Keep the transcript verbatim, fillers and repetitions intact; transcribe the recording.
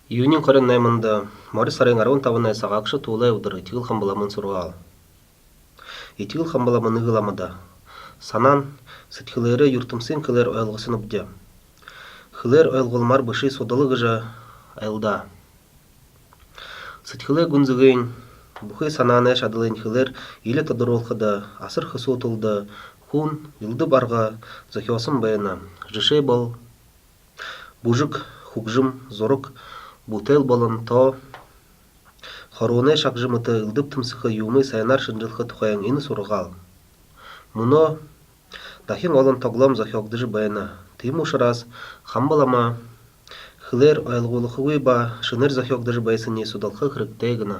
Июниин хорин найманда, мори сарын арбан табанай сагаагша туулай үдэр. Этигэл Хамба ламын сургаал. Этигэл Хамба лама нэгэ ламада. Санаан сэдьхэлээрээ юртэмсын хэлээр ойлгосонобди. Хэлээр ойлгуулмаар бэшэ судала гэжэ айлдаа. Сэдьхэлэй гүнзэгынь, бүхы санаанай шадалынь хэлээр эли тодоруулхада, асар хэсүү тулада хүн элдэб арга зохёосон байна. Жэшээ бол, бүжэг, хүгжэм, зураг, бүтээл болон тоо, хоруунай шагжа мэтэ элдэб тэмсэхэ юумые сайнаар шэнжэлхэ тухайнь энэ сургаал. Мүнөө дахин олон тоглоом зохёогдожо байна. Тиимэ ушараас Хамба лама хэлээр ойлгуулхагүй ба шэнээр зохёогдожо байһаниие судалха хэрэгтэй гэнэ.